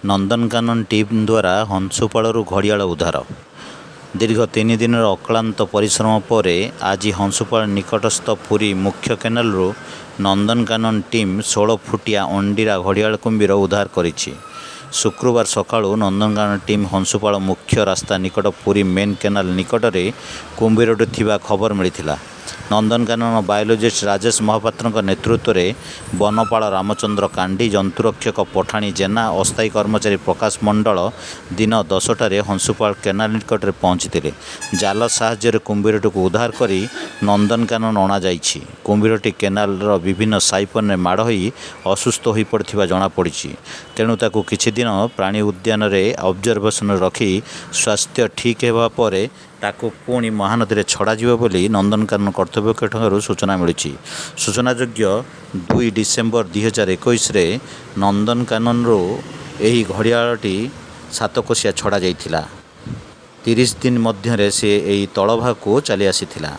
Nandankanan team ଦ୍ୱାରା ହଂସୁପାଳରୁ ଘଡ଼ିଆଳ ଉଦ୍ଧାର। ଦୀର୍ଘ 3 ଦିନର ଅକ୍ଳାନ୍ତ ପରିଶ୍ରମ ପରେ ଆଜି ହଂସୁପାଳ ନିକଟସ୍ଥ ପୁରୀ ମୁଖ୍ୟ କେନାଲରୁ ନନ୍ଦନକାନନ ଟିମ୍ 16 ଫୁଟିଆ ଅଣ୍ଡିରା ଘଡ଼ିଆଳ କୁମ୍ଭୀର ଉଦ୍ଧାର କରିଛି। ଶୁକ୍ରବାର ସକାଳୁ ନନ୍ଦନକାନନ ଟିମ୍ ହଂସୁପାଳ ମୁଖ୍ୟ ରାସ୍ତା ନିକଟ ପୁରୀ ମେନ୍ କେନାଲ ନିକଟରେ କୁମ୍ଭୀରଟି ଥିବା ଖବର ମିଳିଥିଲା। ନନ୍ଦନକାନନ ବାୟୋଲୋଜିଷ୍ଟ ରାଜେଶ ମହାପାତ୍ରଙ୍କ ନେତୃତ୍ୱରେ ବନପାଳ ରାମଚନ୍ଦ୍ର କାଣ୍ଡି, ଜନ୍ତୁରକ୍ଷକ ପଠାଣି ଜେନା, ଅସ୍ଥାୟୀ କର୍ମଚାରୀ ପ୍ରକାଶ ମଣ୍ଡଳ ଦିନ 10ଟାରେ ହଂସୁପାଳ କେନାଲ ନିକଟରେ ପହଞ୍ଚିଥିଲେ। ଜାଲ ସାହାଯ୍ୟରେ କୁମ୍ଭୀରଟିକୁ ଉଦ୍ଧାର କରି ନନ୍ଦନକାନନ ଅଣାଯାଇଛି। କୁମ୍ଭୀରଟି କେନାଲର ବିଭିନ୍ନ ସାଇପନରେ ମାଡ଼ ହୋଇ ଅସୁସ୍ଥ ହୋଇପଡ଼ିଥିବା ଜଣାପଡ଼ିଛି। ତେଣୁ ତାକୁ କିଛି ଦିନ ପ୍ରାଣୀ ଉଦ୍ୟାନରେ ଅବଜରଭେସନରେ ରଖି ସ୍ୱାସ୍ଥ୍ୟ ଠିକ୍ ହେବା ପରେ ତାକୁ ପୁଣି ମହାନଦୀରେ ଛଡ଼ାଯିବ ବୋଲି ନନ୍ଦନକାନନ କର୍ତ୍ତୃପକ୍ଷଙ୍କଠାରୁ ସୂଚନା ମିଳିଛି। ସୂଚନାଯୋଗ୍ୟ, 2 ଡିସେମ୍ବର 2021ରେ ନନ୍ଦନକାନନରୁ ଏହି ଘଡ଼ିଆଳଟି ସାତକୋଶିଆ ଛଡ଼ାଯାଇଥିଲା। 30 ଦିନ ମଧ୍ୟରେ ସେ ଏହି ତଳଭାଗକୁ ଚାଲି ଆସିଥିଲା।